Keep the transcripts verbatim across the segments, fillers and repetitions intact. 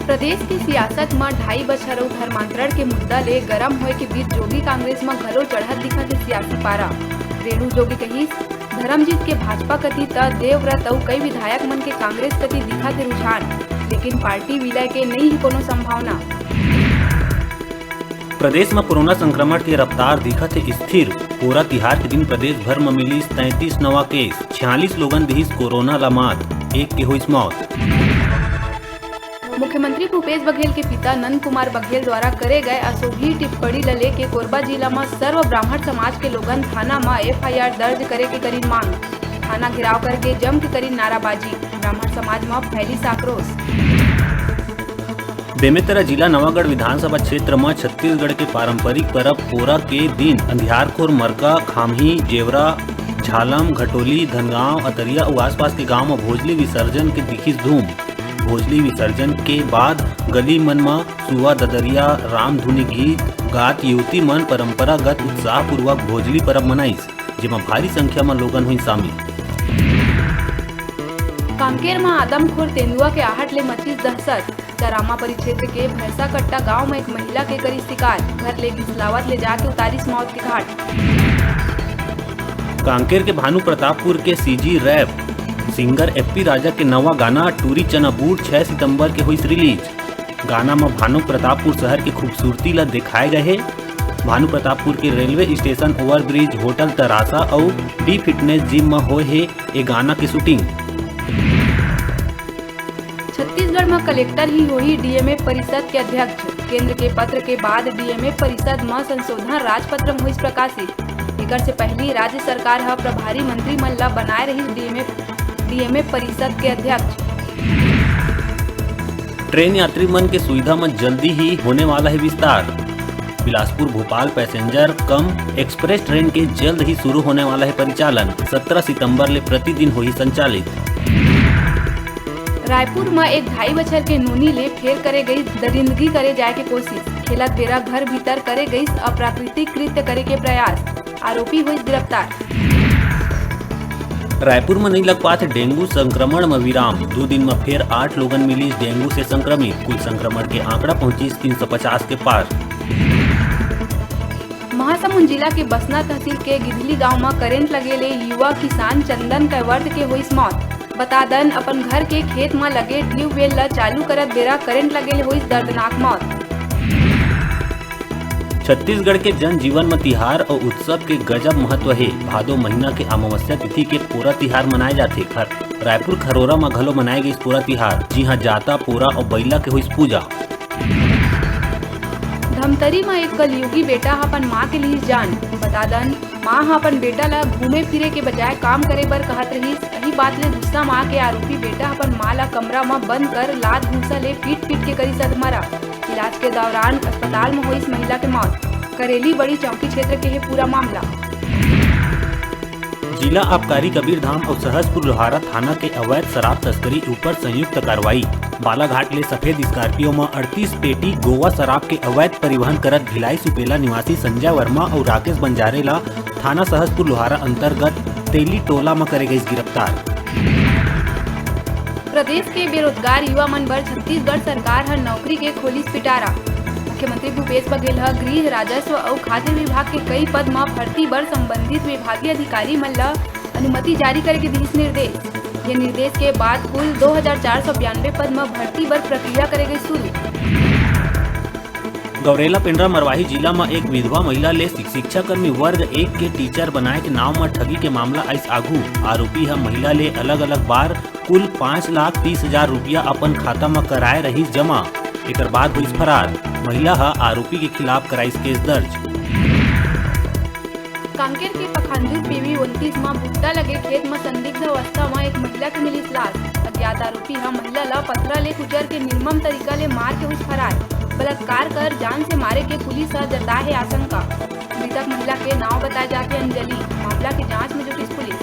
प्रदेश के सियासत म ढाई बछर अउ धर्मांतरण के मुद्दा ले गरम होए के बीच जोगी कांग्रेस म घलो चढ़त दिखत हे सियासी पारा। रेणु जोगी कहिस, धर्मजीत के भाजपा कति त देवव्रत अउ कई विधायक मन के कांग्रेस कति दिखत हे रुझान, लेकिन पार्टी विलय के नइ हे कोनो संभावना। प्रदेश म कोरोना संक्रमण के रफ्तार दिखत हे स्थिर। पोरा तिहार के दिन प्रदेश भर म मिलिस तैंतीस नवा केस, छियालीस लोगन दिहिस कोरोना ला मात, एक के होइस मौत। मुख्यमंत्री भूपेश बघेल के पिता नंद कुमार बघेल द्वारा करे गए असोभनीय टिप्पणी ल लेके कोरबा जिला म सर्व ब्राह्मण समाज के लोगन थाना म एफआईआर दर्ज करे के करिन मांग। थाना घेराव करके जम के करिन नाराबाजी। ब्राह्मण समाज म फैलिस आक्रोश। बेमेतरा जिला नवागढ़ विधानसभा क्षेत्र म छत्तीसगढ़ के पारंपरिक परब पोरा के दिन अंधियारखोर मरका, खाम्ही, जेवरा, झालम, घटोली, धनगांव, अतरिया अउ आसपास के गांव म भोजली विसर्जन के दिखिस धूम। भोजली विसर्जन के बाद गली मन म सुआ ददरिया, रामधुनी गीत गात युवती मन परंपरागत उत्साहपूर्वक भोजली परब मनाइस, जेमा भारी संख्या म लोगन होइस शामिल। कांकेर म आदमखोर तेंदुआ के आहट ले मचिस दहशत। चारामा परिक्षेत्र के भैंसाकट्टा गांव म एक महिला के करिस शिकार, घर ले घिसलावत ले जाके उतारिस मौत के घाट। कांकेर के भानु प्रतापपुर के सीजी रैप सिंगर एप्पी राजा के नवा गाना टूरी चना बूट छह सितंबर के होइस रिलीज। गाना म भानु प्रतापपुर शहर के खूबसूरती ल देखाए गए हे। भानु प्रतापपुर के railway station, overbridge, hotel Teressa अउ डी फिटनेस जिम म होए हे ए गाना के शूटिंग। छत्तीसगढ़ म कलेक्टर ही होही डीएमए परिषद के अध्यक्ष। केंद्र के पत्र के बाद डीएमए परिषद म संशोधन राजपत्र म होइस प्रकाशित। एकर से पहिली राज्य सरकार ह प्रभारी मंत्री मन ल बनाए रहिस डीएमए, डीएमए परिषद के अध्यक्ष। ट्रेन यात्री मन के सुविधा म जल्दी ही होने वाला हे विस्तार। बिलासपुर भोपाल पैसेंजर कम एक्सप्रेस ट्रेन के जल्द ही शुरू होने वाला हे परिचालन। सत्रह सितंबर ले प्रतिदिन होही संचालित। रायपुर म एक ढाई बछर के नोनी ले फेर करे गई दरिंदगी करे जाए के कोशिश। खेलत बेरा घर भीतर करे गई अप्राकृतिक कृत्य करे के प्रयास। आरोपी होइस गिरफ्तार। रायपुर म नइ लग पात डेंगू संक्रमण म विराम। दू दिन म फेर आठ लोगन मिलिस डेंगू से संक्रमित। कुल संक्रमण के आंकड़ा पहुंचिस तीन सौ पचास के पार। महासमुंद जिला के बसना तहसील के गिधली गांव म करंट लगे ले युवा किसान चंदन कैवर्त के होइस मौत। बता दन, अपन घर के खेत म लगे ट्यूबवेल ल चालू करत बेरा करंट लगे ले होइस दर्दनाक मौत। छत्तीसगढ़ के जनजीवन म तिहार अउ उत्सव के गजब महत्व हे। भादो महीना के अमावस्या तिथि के पोरा तिहार मनाए जाथे। खर-, रायपुर खरोरा म घलो मनाए गइस पोरा तिहार, जिहां जाता, पोरा अउ बइला के होइस पूजा। धमतरी म एक कलयुगी बेटा ह अपन मां के लिहिस जान। बता दन, मां ह अपन बेटा ल घूमे फिरे के बजाय काम करे बर कहत रहिस। यही बात ले गुस्सा म आके आरोपी बेटा ह अपन मां ल कमरा म बंद कर लात घूंसा ले पीट पीट के करिस अधमरा। इलाज के दौरान अस्पताल म होइस महिला के मौत। करेली बड़ी चौकी क्षेत्र के हे पूरा मामला। जिला आबकारी कबीरधाम अउ सहसपुर लोहारा थाना के अवैध शराब तस्करी ऊपर संयुक्त कार्रवाई। बालाघाट ले सफेद स्कॉर्पियो म अड़तीस पेटी गोवा शराब के अवैध परिवहन करत भिलाई सुपेला निवासी संजय वर्मा अउ राकेश बंजारे ला थाना सहसपुर लोहारा अंतर्गत तेली टोला म करे गइस गिरफ्तार। प्रदेश के बेरोजगार युवा मन बर छत्तीसगढ़ सरकार ह नौकरी के खोलिस पिटारा। मुख्यमंत्री भूपेश बघेल ह गृह, राजस्व अउ खाद्य विभाग के कई पद म भर्ती बर संबंधित विभागीय अधिकारी मन ल अनुमति जारी करे के दिस निर्देश। ये निर्देश के बाद कुल दो हजार चार सौ बयानबे पद म भर्ती बर प्रक्रिया करे गई शुरू। गौरेला पेंड्रा मरवाही जिला म एक विधवा महिला ले शि-, शिक्षाकर्मी वर्ग एक के टीचर बनाए के नाव म ठगी के मामला आइस आघू। आरोपी ह महिला ले अलग-अलग बार कुल पाँच लाख तीस हजार रुपया अपन खाता म कराए रहिस जमा। एकर बाद होइस फरार। महिला ह आरोपी के खिलाफ कराइस केस दर्ज। कांकेर के पखांजूर पीवी उनतीस म भुट्टा लगे खेत म संदिग्ध अवस्था म एक महिला के मिलिस लाश। अज्ञात आरोपी ह महिला ल पथरा ले कुचर के निर्मम तरीका ले मार के होइस फरार। बलात्कार कर जान से मारे के पुलिस ह जताए हे आशंका। मृतक महिला के नाव बताए जाथे अंजलि। मामला के जांच म जुटिस पुलिस।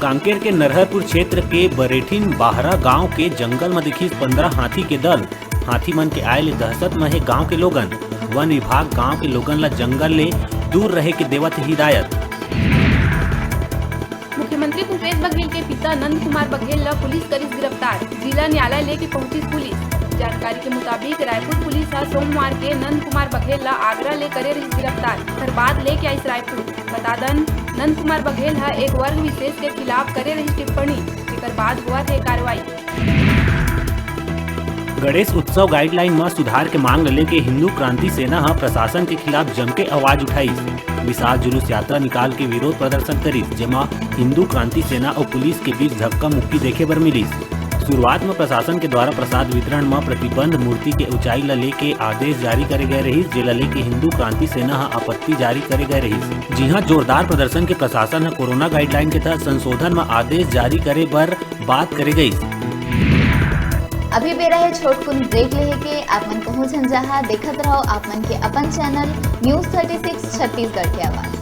कांकेर के नरहरपुर क्षेत्र के बरेठिन बाहरा गांव के जंगल म दिखिस पंद्रह हाथी के दल। हाथी मन के आए ले दहशत म हे गांव के लोगन। वन विभाग गांव के लोगन ल जंगल ले दूर रहे के देवत हिदायत। मुख्यमंत्री भूपेश बघेल के पिता नंद कुमार बघेल ल पुलिस करिस गिरफ्तार, जिला न्यायालय लेके पहुंचिस पुलिस। जानकारी के मुताबिक, रायपुर पुलिस ह सोमवार के नंद कुमार बघेल ल आगरा ले करे रहिस गिरफ्तार, ओकर बाद लेके आइस रायपुर। बता दन, नंद कुमार बघेल ह एक वर्ग विशेष के खिलाफ करे रहिस टिप्पणी, जेकर बाद होवत हे कार्रवाई। गणेश उत्सव गाइडलाइन म सुधार के मांग ल लेके हिंदू क्रांति सेना ह प्रशासन के खिलाफ जमके आवाज उठाइस। विशाल जुलूस यात्रा निकाल के विरोध प्रदर्शन करिस, जेमा हिंदू क्रांति सेना अउ पुलिस के बीच धक्का मुक्की देखे बर मिलिस। शुरुआत म प्रशासन के द्वारा प्रसाद वितरण म प्रतिबंध, मूर्ति के ऊंचाई ल लेके आदेश जारी करे गए रहिस, जेला लेके हिंदू क्रांति सेना ह आपत्ति जारी करे गए रहिस। जिहां जोरदार प्रदर्शन के प्रशासन ह कोरोना गाइडलाइन के तहत संशोधन म आदेश जारी करे बर बात करे गइस। अभी बेरा हे छोटकुन ब्रेक लेहे के। आप मन कहूं झन जाहा, देखत रहो आप मन के अपन channel news thirty six Chhattisgarh के आवाज।